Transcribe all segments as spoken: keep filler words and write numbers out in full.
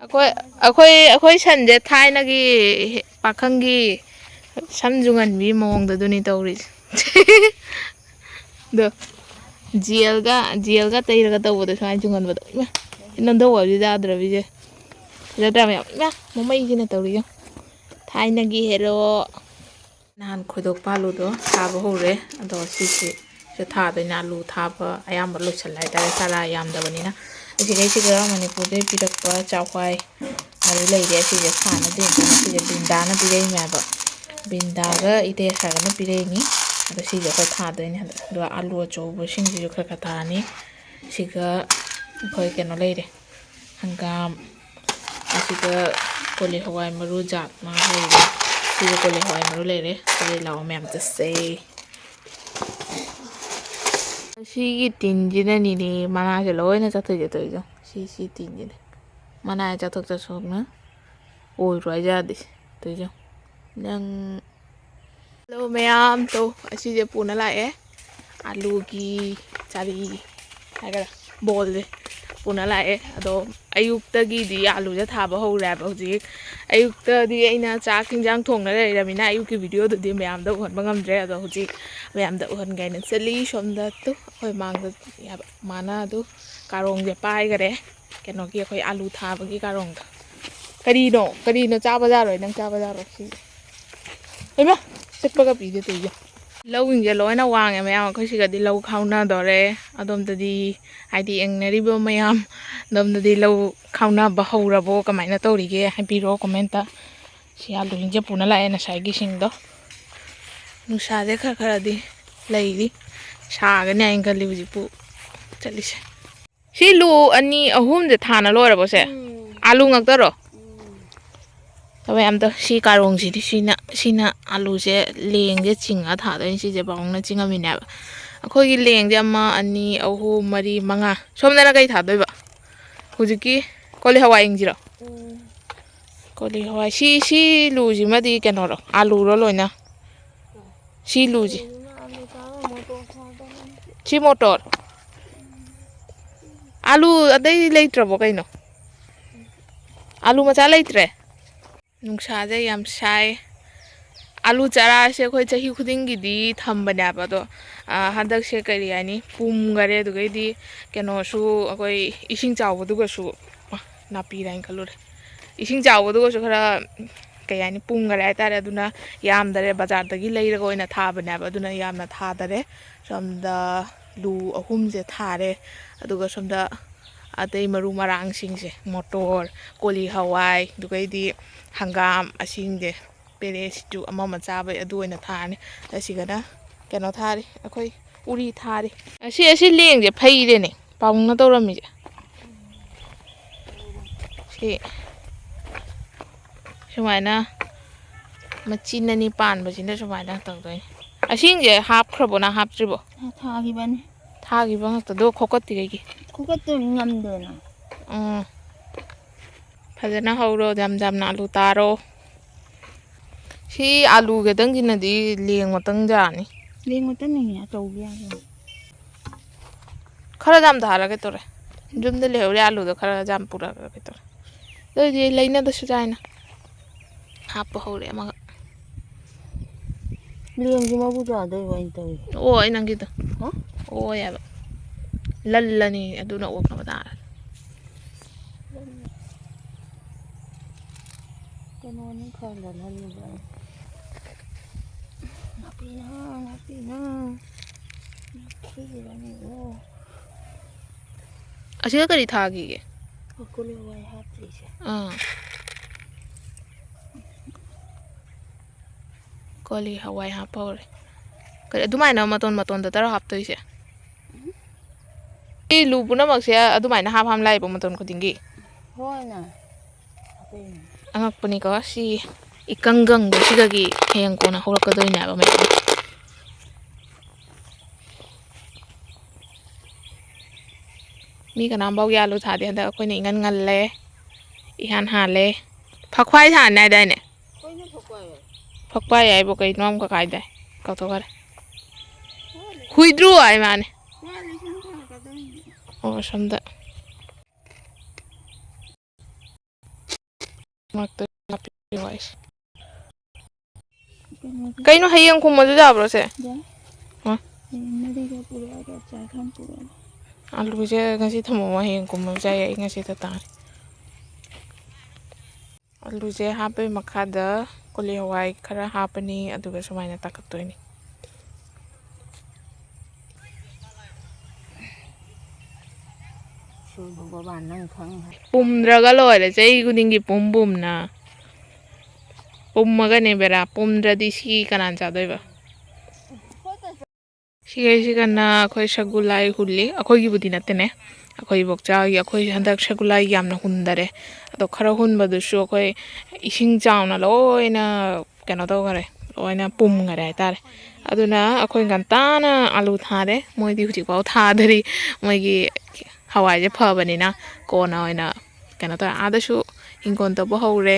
ꯑꯩꯈꯣꯏ ꯑꯩꯈꯣꯏ ꯑꯩꯈꯣꯏ ꯁꯟꯁꯦ ꯊꯥꯏꯅꯒꯤ ꯄꯥꯈꯪꯒꯤ ꯁꯝ ꯌꯨꯡꯍꯟꯕꯤ ꯃꯑꯣꯡꯗ ꯑꯗꯨꯅꯤ ꯇꯧꯔꯤꯁꯦ꯫ ꯑꯗꯣ ꯖꯦꯜꯒ ꯖꯦꯜꯒ ꯇꯩꯔꯒ ꯇꯧꯕꯗꯣ ꯁꯨꯃꯥꯏꯅ ꯌꯨꯡꯍꯟꯕꯗꯣ꯫ ꯏꯃꯥ, ꯁꯤ ꯅꯟꯗꯧꯕꯁꯤ ꯌꯥꯗ꯭ꯔꯕꯤꯁꯦ꯫ ꯐꯖꯗ꯭ꯔꯥ ꯃꯌꯥꯝ? ꯏꯃꯥ, ꯃꯃꯩꯁꯤꯅ ꯇꯧꯔꯤꯁꯦ꯫ ꯊꯥꯏꯅꯒꯤ ꯍꯦꯔꯣ꯫ ꯅꯍꯥꯟ ꯈꯣꯏꯗꯣꯛꯄ ꯑꯂꯨꯗꯣ ꯊꯥꯕ ꯍꯧꯔꯦ꯫ ꯑꯗꯣ ꯁꯤꯁꯤꯁꯨ ꯊꯥꯗꯣꯏꯅꯦ꯫ ꯑꯂꯨ ꯊꯥꯕ ꯑꯌꯥꯝꯕ ꯂꯣꯏꯁꯜꯂꯦ ꯍꯥꯏꯇꯥꯔꯦ, ꯆꯥꯔꯥ ꯌꯥꯝꯗꯕꯅꯤꯅ꯫ ꯑꯁꯤꯗꯩꯁꯤꯒ ꯃꯅꯤꯄꯨꯔꯗꯩ ꯄꯤꯔꯛꯄ ꯆꯥꯛꯋꯥꯏ ꯃꯔꯨ ꯂꯩꯔꯦ꯫ ꯑꯁꯤꯁꯦ ꯊꯥꯅꯗꯣꯏꯅꯦ꯫ ꯁꯤꯁꯦ ꯕꯤꯟꯗꯥꯅ ꯄꯤꯔꯛꯏꯅꯦꯕ꯫ ꯕꯤꯟꯗꯥꯒ ꯏꯇꯦꯁꯥꯒꯅ ꯄꯤꯔꯛꯏꯅꯤ꯫ ꯑꯗꯣ ꯁꯤꯁꯦ ꯑꯩꯈꯣꯏ ꯊꯥꯗꯣꯏꯅꯦ ꯍꯟꯗꯛ꯫ ꯑꯗꯨꯒ ꯑꯂꯨ ꯑꯆꯧꯕꯁꯤꯡꯁꯤꯁꯨ ꯈꯔ ꯈꯔ ꯊꯥꯔꯅꯤ꯫ ꯁꯤꯒ ꯑꯩꯈꯣꯏ ꯀꯩꯅꯣ ꯂꯩꯔꯦ, ꯍꯪꯒꯥꯝ꯫ ꯑꯁꯤꯒ ꯀꯣꯂꯤ ꯍꯋꯥꯏ ꯃꯔꯨ ꯖꯥꯠ ꯃꯥ ꯂꯩꯔꯦ꯫ ꯁꯤꯒ ꯀꯣꯂꯤ ꯍꯋꯥꯏ ꯃꯔꯨ ꯂꯩꯔꯦ꯫ ꯑꯗꯨꯗꯤ ꯂꯥꯛꯑꯣ ꯃꯌꯥꯝ ꯆꯠꯁꯦ꯫ ꯁꯤꯒꯤ ꯇꯤꯟꯁꯤꯅꯅꯤꯅꯦ ꯃꯅꯥꯁꯦ ꯂꯣꯏꯅ ꯆꯥꯊꯣꯛꯏꯁꯦ ꯇꯧꯔꯤꯁꯦ꯫ ꯁꯤ, ꯁꯤ ꯇꯤꯟꯁꯤꯅꯦ꯫ ꯃꯅꯥ ꯆꯥꯊꯣꯛ ꯆꯥꯊꯣꯛꯅ ꯑꯣꯏꯔꯣ ꯍꯥꯏ ꯌꯥꯗꯦ꯫ ꯇꯧꯔꯤꯁꯦ꯫ ꯅꯪ꯫ ꯍꯜꯂꯣ ꯃꯌꯥꯝ, ꯇꯧ ꯑꯁꯤꯁꯦ ꯄꯨꯅ ꯂꯥꯛꯑꯦ꯫ ꯑꯂꯨꯒꯤ ꯆꯥꯔꯤ ꯍꯥꯏꯒꯗ꯭ꯔꯥ, ꯕꯣꯜꯁꯦ ꯄꯨꯅ ꯂꯥꯛꯑꯦ꯫ ꯑꯗꯣ ꯑꯌꯨꯛꯇꯒꯤꯗꯤ ꯑꯂꯨꯁꯦ ꯊꯥꯕ ꯍꯧꯔꯦꯕ ꯍꯧꯖꯤꯛ꯫ ꯑꯌꯨꯛꯇꯗꯤ ꯑꯩꯅ ꯆꯥꯛ ꯍꯤꯟꯖꯥꯡ ꯊꯣꯡꯅ ꯂꯩꯔꯃꯤꯅ ꯑꯌꯨꯛꯀꯤ ꯚꯤꯗꯤꯑꯣꯗꯨꯗꯤ ꯃꯌꯥꯝꯗ ꯎꯍꯟꯕ ꯉꯝꯗ꯭ꯔꯦ꯫ ꯑꯗꯣ ꯍꯧꯖꯤꯛ ꯃꯌꯥꯝꯗ ꯎꯍꯟꯒꯦ ꯍꯥꯏꯅ ꯆꯠꯂꯤ꯫ ꯁꯣꯝꯗ ꯇꯨ ꯑꯩꯈꯣꯏ ꯃꯥꯡꯗ ꯃꯥꯅ ꯑꯗꯨ ꯀꯥꯔꯣꯡꯁꯦ ꯄꯥꯏꯈꯔꯦ꯫ ꯀꯩꯅꯣꯒꯤ ꯑꯩꯈꯣꯏ ꯑꯂꯨ ꯊꯥꯕꯒꯤ ꯀꯥꯔꯣꯡꯗꯣ꯫ ꯀꯔꯤꯅꯣ? ꯀꯔꯤꯅꯣ? ꯆꯥꯕ ꯌꯥꯔꯣꯏ, ꯅꯪ ꯆꯥꯕ ꯌꯥꯔꯣꯏ ꯁꯤꯁꯦ꯫ ꯍꯩꯃꯥ! ꯆꯠꯄꯒ ꯄꯤꯒꯦ ꯇꯧꯏꯁꯦ꯫ ꯂꯧꯁꯤꯡꯁꯦ ꯂꯣꯏꯅ ꯋꯥꯡꯉꯦ ꯃꯌꯥꯝ꯫ ꯑꯩꯈꯣꯏ ꯁꯤꯒꯗꯤ ꯂꯧ ꯈꯥꯎꯅꯗꯣꯔꯦ꯫ ꯑꯗꯣꯝꯗꯗꯤ, ꯍꯥꯏꯗꯤ ꯌꯦꯡꯅꯔꯤꯕ ꯃꯌꯥꯝ, ꯑꯗꯣꯝꯗꯗꯤ ꯂꯧ ꯈꯥꯎꯅꯕ ꯍꯧꯔꯕꯣ? ꯀꯃꯥꯏꯅ ꯇꯧꯔꯤꯒꯦ? ꯍꯥꯏꯕꯤꯔꯣ comment꯫ ꯁꯤ ꯑꯂꯨꯁꯤꯡꯁꯦ ꯄꯨꯅ ꯂꯥꯛꯑꯦ ꯉꯁꯥꯏꯒꯤꯁꯤꯡꯗꯣ꯫ ꯅꯨꯡꯁꯥꯁꯦ ꯈꯔ ꯈꯔꯗꯤ ꯂꯩꯔꯤ꯫ ꯁꯥꯒꯅꯤ ꯍꯥꯏꯅ ꯈꯜꯂꯤ ꯍꯧꯖꯤꯛꯄꯨ ꯆꯠꯂꯤꯁꯦ꯫ ꯁꯤ ꯂꯨ ꯑꯅꯤ ꯑꯍꯨꯝꯁꯦ ꯊꯥꯅ ꯂꯣꯏꯔꯕꯣ ꯁꯦ? ꯎꯝ꯫ ꯑꯥꯂꯨ ꯉꯥꯛꯇꯔꯣ? ꯎꯝ꯫ ꯊꯕꯛ ꯌꯥꯝ ꯇꯧ-, ꯁꯤ ꯀꯥꯔꯣꯡꯁꯤꯗꯤ ꯁꯤꯅ, ꯁꯤꯅ ꯑꯥꯂꯨꯁꯦ ꯂꯦꯡꯁꯦ ꯆꯤꯡꯉ ꯊꯥꯗꯣꯏꯅꯤ꯫ ꯁꯤꯁꯦ ꯄꯥꯕꯨꯡꯅ ꯆꯤꯡꯉꯝꯃꯤꯅꯦꯕ꯫ ꯑꯩꯈꯣꯏꯒꯤ ꯂꯦꯡꯁꯦ ꯑꯃ, ꯑꯅꯤ, ꯑꯍꯨꯝ, ꯃꯔꯤ, ꯃꯉꯥ꯫ ꯁꯣꯝꯗꯅ ꯀꯩ ꯊꯥꯗꯣꯏꯕ? ꯍꯧꯖꯤꯛꯀꯤ ꯀꯣꯂꯤ ꯍꯋꯥꯏ ꯌꯦꯡꯁꯤꯔꯣ? ꯎꯝ꯫ ꯀꯣꯂꯤ ꯍꯋꯥꯏ꯫ ꯁꯤ, ꯁꯤ ꯂꯨꯁꯤꯃꯗꯤ ꯀꯩꯅꯣꯔꯣ? ꯑꯥꯂꯨꯔꯣ ꯂꯣꯏꯅ? ꯁꯤ ꯂꯨꯁꯤ꯫ ꯁꯤ ꯃꯣꯇꯣꯔ꯫ ꯑꯥꯂꯨ ꯑꯇꯩ ꯂꯩꯇ꯭ꯔꯕꯣ ꯀꯩꯅꯣ? ꯑꯥꯂꯨ ꯃꯆꯥ ꯂꯩꯇ꯭ꯔꯦ꯫ ꯅꯨꯡꯁꯥꯁꯦ ꯌꯥꯝ ꯁꯥꯏ꯫ ꯑꯥꯂꯨ ꯆꯥꯔꯥꯁꯦ ꯑꯩꯈꯣꯏ ꯆꯍꯤ ꯈꯨꯗꯤꯡꯒꯤꯗꯤ ꯊꯝꯕꯅꯦꯕ, ꯑꯗꯣ, ꯑ, ꯍꯟꯗꯛꯁꯦ ꯀꯔꯤ ꯍꯥꯏꯅꯤ, ꯄꯨꯝꯈꯔꯦ꯫ ꯑꯗꯨꯒꯩꯗꯤ ꯀꯩꯅꯣꯁꯨ, ꯑꯩꯈꯣꯏ ꯏꯁꯤꯡ ꯆꯥꯎꯕꯗꯨꯒꯁꯨ, ꯑ, ꯅꯥꯄꯤꯔꯥꯏꯅ ꯈꯜꯂꯨꯔꯦ꯫ ꯏꯁꯤꯡ ꯆꯥꯎꯕꯗꯨꯒꯁꯨ ꯈꯔ, ꯀꯩ ꯍꯥꯏꯅꯤ, ꯄꯨꯝꯈꯔꯦ ꯍꯥꯏꯇꯥꯔꯦ꯫ ꯑꯗꯨꯅ ꯌꯥꯝꯗꯔꯦ, ꯕꯖꯥꯔꯗꯒꯤ ꯂꯩꯔꯒ ꯑꯣꯏꯅ ꯊꯥꯕꯅꯦꯕ꯫ ꯑꯗꯨꯅ ꯌꯥꯝꯅ ꯊꯥꯗꯔꯦ꯫ ꯁꯣꯝꯗ ꯂꯨ ꯑꯍꯨꯝꯁꯦ ꯊꯥꯔꯦ꯫ ꯑꯗꯨꯒ ꯁꯣꯝꯗ ꯑꯇꯩ ꯃꯔꯨ ꯃꯔꯥꯡꯁꯤꯡꯁꯦ, ꯃꯣꯇꯣꯔ, ꯀꯣꯂꯤ ꯍꯋꯥꯏ, ꯑꯗꯨꯒꯩꯗꯤ ꯍꯪꯒꯥꯝ ꯑꯁꯤꯡꯁꯦ, ꯄꯦꯔꯦ ꯁꯤꯡꯖꯨ ꯑꯃ ꯑꯃ ꯆꯥꯕꯩ ꯑꯗꯨ ꯑꯣꯏꯅ ꯊꯥꯔꯅꯤ꯫ ꯑꯁꯤꯒꯅ ꯀꯩꯅꯣ ꯊꯥꯔꯤ, ꯑꯩꯈꯣꯏ ꯎꯔꯤ ꯊꯥꯔꯤ꯫ ꯑꯁꯤ, ꯑꯁꯤ ꯂꯦꯡꯁꯦ ꯐꯩꯔꯦꯅꯦ, ꯄꯥꯕꯨꯡꯅ ꯇꯧꯔꯝꯃꯤꯁꯦ꯫ ꯁꯤ ꯁꯨꯃꯥꯏꯅ ꯃꯆꯤꯟ ꯑꯅꯤ ꯄꯥꯟꯕꯁꯤꯅ ꯁꯨꯃꯥꯏꯅ ꯇꯧꯗꯣꯏꯅꯤ꯫ ꯑꯁꯤꯡꯁꯦ ꯍꯥꯞꯈ꯭ꯔꯕꯣ, ꯅꯪ ꯍꯥꯞꯇ꯭ꯔꯤꯕꯣ? ꯊꯥꯈꯤꯕꯅꯤ꯫ ꯊꯥꯈꯤꯕ ꯉꯥꯛꯇꯗꯣ ꯈꯣꯀꯠꯇꯤ ꯀꯩꯒꯤ? ꯈꯣꯀꯠꯇꯣ ꯉꯝꯗꯦꯅ꯫ ꯎꯝ꯫ ꯐꯖꯅ ꯍꯧꯔꯣ, ꯌꯥꯝ ꯌꯥꯝꯅ ꯑꯂꯨ ꯇꯥꯔꯣ꯫ ꯁꯤ ꯑꯂꯨ ꯈꯛꯇꯪꯁꯤꯅꯗꯤ ꯂꯦꯡ ꯃꯇꯪ ꯌꯥꯅꯤ꯫ ꯂꯦꯡ ꯃꯇꯪꯅꯤꯅꯦ, ꯑꯆꯧꯕ ꯌꯥꯔꯣꯏ꯫ ꯈꯔ ꯌꯥꯝ ꯊꯥꯔꯒꯦ ꯇꯧꯔꯦ꯫ ꯌꯨꯝꯗ ꯂꯩꯍꯧꯔꯤ ꯑꯂꯨꯗꯣ ꯈꯔ ꯌꯥꯝ ꯄꯨꯔꯛꯑꯒꯦ ꯇꯧꯔꯦ꯫ ꯑꯗꯨ ꯑꯣꯏꯗꯤ ꯂꯩꯅꯗꯁꯨ ꯌꯥꯏꯅ꯫ ꯍꯥꯞꯄ ꯍꯧꯔꯦ ꯑꯃꯒ꯫ ꯂꯦꯡꯁꯤ ꯃꯕꯨ ꯆꯥꯗꯣꯏꯕ ꯑꯩꯅ ꯇꯧꯔꯤ꯫ ꯑꯣ, ꯑꯩ ꯅꯪꯒꯤꯗꯣ꯫ ꯍꯥ? ꯑꯣ ꯍꯥꯏꯕ꯫ ꯂꯜꯂꯅꯤ ꯑꯗꯨꯅ ꯑꯣꯛꯅꯕ ꯇꯥꯔꯦ꯫ ꯀꯩꯅꯣꯅꯤ ꯈꯔ ꯂꯜꯍꯜꯂꯤꯕ ꯑꯩ꯫ ꯅꯥꯄꯤꯅ, ꯅꯥꯄꯤꯅ꯫ ꯅꯥꯄꯤꯁꯤꯗꯅꯦ, ꯑꯣ꯫ ꯑꯁꯤꯗ ꯀꯔꯤ ꯊꯥꯈꯤꯒꯦ? ꯀꯣꯂꯤ ꯍꯋꯥꯏ ꯍꯥꯞꯇ꯭ꯔꯤꯁꯦ꯫ ꯑꯥ꯫ ꯀꯣꯂꯤ ꯍꯋꯥꯏ ꯍꯥꯞꯄ ꯍꯧꯔꯦ꯫ ꯀꯔꯤ ꯑꯗꯨꯃꯥꯏꯅ ꯃꯇꯣꯟ ꯃꯇꯣꯟꯗ ꯇꯔꯥ ꯍꯥꯞꯇꯣꯏꯁꯦ? ꯁꯤ ꯂꯨ ꯄꯨꯝꯅꯃꯛꯁꯦ ꯑꯗꯨꯃꯥꯏꯅ ꯍꯥꯞ ꯍꯥꯞ ꯂꯥꯛꯏꯕ ꯃꯇꯝ ꯈꯨꯗꯤꯡꯒꯤ? ꯍꯣꯏꯅ꯫ ꯑꯉꯛꯄꯅꯤꯀꯣ, ꯁꯤ ꯏꯀꯪ ꯀꯪꯕꯁꯤꯗꯒꯤ ꯍꯌꯦꯡ ꯀꯣꯟꯅ ꯍꯧꯔꯛꯀꯗꯣꯏꯅꯦꯕ ꯃꯌꯥꯝ꯫ ꯃꯤ ꯀꯅꯥꯝꯐꯥꯎꯒꯤ ꯑꯥꯂꯨ ꯊꯥꯗꯦ ꯍꯟꯗꯛ, ꯑꯩꯈꯣꯏꯅ ꯏꯉꯟ ꯉꯜꯂꯦ, ꯏꯍꯥꯟ ꯍꯥꯜꯂꯦ꯫ ꯐꯛꯐꯥꯏ ꯊꯥꯅꯤ ꯍꯥꯏꯗꯥꯏꯅꯦ? ꯐꯛꯄꯥꯏ ꯍꯥꯏꯕꯨ ꯀꯩꯅꯣ ꯑꯃꯈꯛ ꯍꯥꯏꯗꯥꯏ? ꯀꯥꯎꯊꯣꯛꯈꯔꯦ꯫ ꯍꯨꯏꯗ꯭ꯔꯨ ꯍꯥꯏ ꯃꯥꯅꯦ꯫ ꯑꯣ, ꯑꯁꯣꯝꯗ꯫ ꯃꯔꯛꯇ ꯅꯥꯄꯤ ꯍꯧꯔꯤꯁꯦ꯫ ꯀꯩꯅꯣꯗꯤ ꯀꯩꯅꯣ, ꯍꯌꯦꯡ ꯈꯨꯝꯃꯁꯨ ꯌꯥꯕ꯭ꯔꯣ ꯁꯦ? ꯌꯥꯏ꯫ ꯍꯥ? ꯍꯌꯦꯡ ꯃꯔꯤꯒ ꯄꯨꯔꯛꯑꯒ ꯑꯆꯥꯔ ꯈꯔ ꯄꯨꯔꯛꯑꯒ꯫ ꯑꯂꯨꯁꯦ ꯉꯁꯤ ꯊꯝꯃꯝꯃꯣ, ꯍꯌꯦꯡ ꯈꯨꯝꯃꯁꯨ ꯌꯥꯏ, ꯑꯩ ꯉꯁꯤ ꯇꯥꯔꯦ꯫ ꯑꯂꯨꯁꯦ ꯍꯥꯞꯄꯩ ꯃꯈꯥꯗ ꯀꯣꯂꯤ ꯍꯋꯥꯏ ꯈꯔ ꯍꯥꯞꯄꯅꯤ, ꯑꯗꯨꯒ ꯁꯨꯃꯥꯏꯅ ꯇꯥꯈꯠꯇꯣꯏꯅꯤ꯫ ꯁꯣꯏꯕ ꯕꯕꯥ ꯅꯪ ꯈꯪ ꯍꯥꯏ꯫ ꯄꯨꯝꯗ꯭ꯔꯒ ꯂꯣꯏꯔꯦ, ꯆꯍꯤ ꯈꯨꯗꯤꯡꯒꯤ ꯄꯨꯝ ꯄꯨꯝꯅ꯫ ꯄꯨꯝꯃꯒꯅꯦ ꯕꯦꯔꯥ, ꯄꯨꯝꯗ꯭ꯔꯗꯤ ꯁꯤ ꯀꯅꯥꯅ ꯆꯥꯗꯣꯏꯕ? ꯁꯤꯈꯩꯁꯤꯒꯅ ꯑꯩꯈꯣꯏ ꯁꯒꯨꯂꯥꯏ ꯍꯨꯜꯂꯤ, ꯑꯩꯈꯣꯏꯒꯤꯕꯨꯗꯤ ꯅꯠꯇꯦꯅꯦ, ꯑꯩꯈꯣꯏ ꯏꯕꯣꯛꯆꯥꯒꯤ꯫ ꯑꯩꯈꯣꯏ ꯍꯟꯗꯛ ꯁꯒꯨꯂꯥꯏ ꯌꯥꯝꯅ ꯍꯨꯟꯗꯔꯦ, ꯑꯗꯣ ꯈꯔ ꯍꯨꯟꯕꯗꯨꯁꯨ ꯑꯩꯈꯣꯏ ꯏꯁꯤꯡ ꯆꯥꯎꯅ ꯂꯣꯏꯅ ꯀꯩꯅꯣ ꯇꯧꯈꯔꯦ, ꯂꯣꯏꯅ ꯄꯨꯝꯈꯔꯦ ꯍꯥꯏꯇꯥꯔꯦ꯫ ꯑꯗꯨꯅ ꯑꯩꯈꯣꯏ ꯉꯟꯇꯥꯅ ꯑꯂꯨ ꯊꯥꯔꯦ, ꯃꯣꯏꯗꯤ ꯍꯧꯖꯤꯛꯐꯥꯎ ꯊꯥꯗꯔꯤ꯫ ꯃꯣꯏꯒꯤ ꯍꯋꯥꯏꯁꯦ ꯐꯕꯅꯤꯅ ꯀꯣꯟꯅ ꯑꯣꯏꯅ ꯀꯩꯅꯣ ꯇꯧꯔꯦ꯫ ꯑꯥꯗꯁꯨ ꯍꯤꯡꯒꯣꯜ ꯇꯧꯕ ꯍꯧꯔꯦ꯫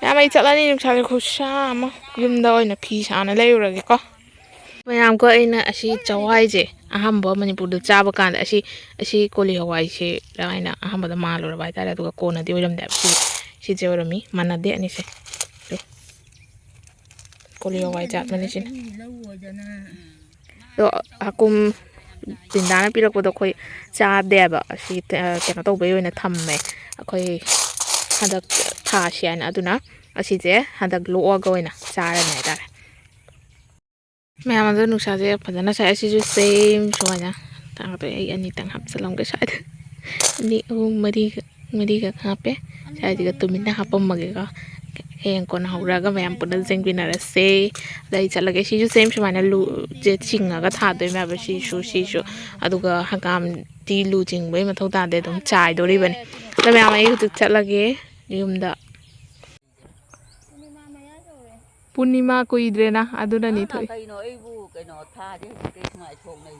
ꯃꯌꯥꯝ, ꯑꯩ ꯆꯠꯂꯅꯤ, ꯅꯨꯡꯁꯥꯁꯦ ꯈꯨꯠꯁꯥ ꯑꯃ꯫ ꯌꯨꯝꯗ ꯑꯣꯏꯅ ꯐꯤ ꯁꯥꯅ ꯂꯩꯔꯨꯔꯒꯦꯀꯣ꯫ ꯃꯌꯥꯝꯀꯣ, ꯑꯩꯅ ꯑꯁꯤ ꯆꯋꯥꯏꯁꯦ ꯑꯍꯥꯟꯕ ꯃꯅꯤꯄꯨꯔꯗ ꯆꯥꯕ ꯀꯥꯟꯗ ꯑꯁꯤ, ꯑꯁꯤ ꯀꯣꯂꯤ ꯍꯋꯥꯏꯁꯦ ꯍꯥꯏꯅ ꯑꯍꯥꯟꯕꯗ ꯃꯥꯜꯂꯨꯔꯕ ꯍꯥꯏꯇꯥꯔꯦ, ꯑꯗꯨꯒ ꯀꯣꯟꯅꯗꯤ ꯑꯣꯏꯔꯝꯗꯦꯕ꯫ ꯁꯤ, ꯁꯤꯁꯦ ꯑꯣꯏꯔꯝꯃꯤ, ꯃꯥꯟꯅꯗꯦ ꯑꯅꯤꯁꯦ꯫ ꯑꯗꯨ ꯀꯣꯂꯤ ꯍꯋꯥꯏ ꯖꯥꯠ ꯃꯅꯤꯁꯤꯅ꯫ ꯑꯗꯣ ꯍꯥꯀꯨꯝ ꯕ꯭ꯔꯤꯟꯗꯥꯅ ꯄꯤꯔꯛꯄꯗꯣ ꯑꯩꯈꯣꯏ ꯆꯥꯗꯦꯕ꯫ ꯑꯁꯤ, ꯑ, ꯀꯩꯅꯣ ꯇꯧꯕꯩ ꯑꯣꯏꯅ ꯊꯝꯃꯦ꯫ ꯑꯩꯈꯣꯏ ꯍꯟꯗꯛ ꯊꯥꯁꯤ ꯍꯥꯏꯅ꯫ ꯑꯗꯨꯅ ꯑꯁꯤꯁꯦ ꯍꯟꯗꯛ ꯂꯣꯛꯑꯒ ꯑꯣꯏꯅ ꯆꯥꯔꯅꯤ ꯍꯥꯏꯇꯥꯔꯦ꯫ ꯃꯌꯥꯝ ꯑꯗꯣ ꯅꯨꯡꯁꯥꯁꯦ ꯐꯖꯅ ꯁꯥꯏ꯫ ꯑꯁꯤꯁꯨ same ꯁꯨꯃꯥꯏꯅ ꯇꯥꯡꯗꯣꯏ꯫ ꯑꯩ ꯑꯅꯤꯇꯪ ꯍꯥꯞꯆꯤꯜꯂꯝꯒꯦ ꯁ꯭ꯋꯥꯏꯗ꯫ ꯑꯅꯤ, ꯑꯍꯨꯝ, ꯃꯔꯤꯒ, ꯃꯔꯤꯒ ꯍꯥꯞꯄꯦ꯫ ꯁ꯭ꯋꯥꯏꯁꯤꯒ ꯇꯨꯃꯤꯟꯅ ꯍꯥꯞꯄꯝꯃꯒꯦꯀꯣ꯫ ꯍꯌꯦꯡ ꯀꯣꯟꯅ ꯍꯧꯔꯛꯑꯒ ꯃꯌꯥꯝ ꯄꯨꯟꯅ ꯆꯦꯟꯃꯤꯟꯅꯔꯁꯦ꯫ ꯑꯗ ꯑꯩ ꯆꯠꯂꯒꯦ꯫ ꯁꯤꯁꯨ same ꯁꯨꯃꯥꯏꯅ ꯂꯨꯁꯦ ꯆꯤꯡꯉꯒ ꯊꯥꯗꯣꯏꯅꯦꯕ꯫ ꯁꯤꯁꯨ, ꯁꯤꯁꯨ꯫ ꯑꯗꯨꯒ ꯍꯪꯒꯥꯝꯗꯤ ꯂꯨ ꯆꯤꯡꯕꯒꯤ ꯃꯊꯧ ꯇꯥꯗꯦ, ꯑꯗꯨꯝ ꯆꯥꯏꯗꯣꯔꯤꯕꯅꯤ꯫ ꯑꯗꯣ ꯃꯌꯥꯝ, ꯑꯩ ꯍꯧꯖꯤꯛ ꯆꯠꯂꯒꯦ ꯌꯨꯝꯗ꯫ ꯄꯨꯔꯅꯤꯃꯥ ꯀꯨꯏꯗ꯭ꯔꯦꯅ, ꯑꯗꯨꯅꯅꯤ ꯅꯪꯅ ꯊꯣꯛꯏ꯫ ꯀꯩꯅꯣ ꯑꯩꯕꯨ ꯀꯩꯅꯣ ꯊꯥꯗꯦ ꯍꯧꯖꯤꯛ ꯀꯩ ꯁꯨꯃꯥꯏ ꯊꯣꯛꯅꯩ?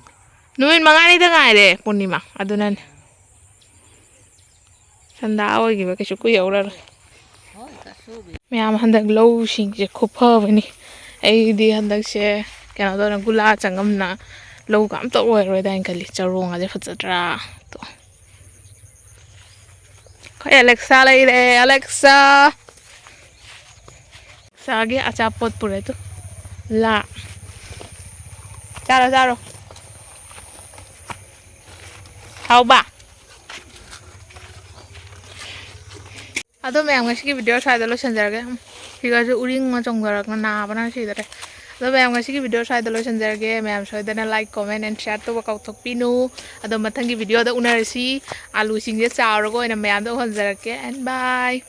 ꯅꯨꯃꯤꯠ ꯃꯉꯥꯅꯤꯗ ꯉꯥꯏꯔꯦ ꯄꯨꯔꯅꯤꯃꯥ, ꯑꯗꯨꯅꯅꯦ꯫ ꯁꯟꯗꯥ ꯑꯣꯏꯈꯤꯕ ꯀꯩꯁꯨ ꯀꯨꯏꯍꯧꯔꯔꯣꯏ꯫ ꯍꯣꯏ, ꯆꯥꯁꯨꯕꯤ꯫ ꯃꯌꯥꯝ, ꯍꯟꯗꯛ ꯂꯧꯁꯤꯡꯁꯦ ꯈꯨꯐꯕꯅꯤ꯫ ꯑꯩꯗꯤ ꯍꯟꯗꯛꯁꯦ ꯀꯩꯅꯣ ꯇꯧꯗꯅ ꯒꯨꯂꯥ ꯆꯪꯉꯝꯅ ꯂꯧꯒ ꯑꯝꯇ ꯑꯣꯏꯔꯔꯣꯏꯗꯥꯏꯅ ꯈꯜꯂꯤ꯫ ꯆꯔꯣꯡꯒꯁꯦ ꯐꯖꯗ꯭ꯔꯥ? ꯑꯗꯣ ꯑꯦꯂꯦꯛꯁꯥ ꯂꯩꯔꯦ, ꯑꯦꯂꯦꯛꯁꯥ꯫ ꯑꯦꯂꯦꯛꯁꯥꯒꯤ ꯑꯆꯥꯄꯣꯠ ꯄꯨꯔꯦ ꯇꯨ꯫ ꯂꯥ꯫ ꯆꯥꯔꯣ, ꯆꯥꯔꯣ꯫ ꯍꯥꯎꯕ? ꯑꯗꯣ ꯃꯌꯥꯝ, ꯉꯁꯤꯒꯤ video ꯁ꯭ꯋꯥꯏꯗ ꯂꯣꯏꯁꯤꯟꯖꯔꯒꯦ꯫ ꯎꯝ, ꯐꯤꯒꯔꯁꯦ ꯎꯔꯤꯡ ꯑꯃ ꯆꯣꯡꯊꯔꯛꯇꯅ ꯅꯥꯕꯅ ꯁꯤꯗꯔꯦ꯫ ꯑꯗꯣ ꯃꯌꯥꯝ, ꯉꯁꯤꯒꯤ video ꯁ꯭ꯋꯥꯏꯗ ꯂꯣꯏꯁꯤꯟꯖꯔꯒꯦ꯫ ꯃꯌꯥꯝ ꯁꯣꯏꯗꯅ like, comment and share ꯇꯧꯕ ꯀꯥꯎꯊꯣꯛꯄꯤꯅꯨ꯫ ꯑꯗꯣ ꯃꯊꯪꯒꯤ videoꯗ ꯎꯅꯔꯁꯤ꯫ ꯑꯂꯨꯁꯤꯡꯁꯦ ꯆꯥꯎꯔꯒ ꯑꯣꯏꯅ ꯃꯌꯥꯝꯗ ꯎꯍꯟꯖꯔꯛꯀꯦ꯫ And bye꯫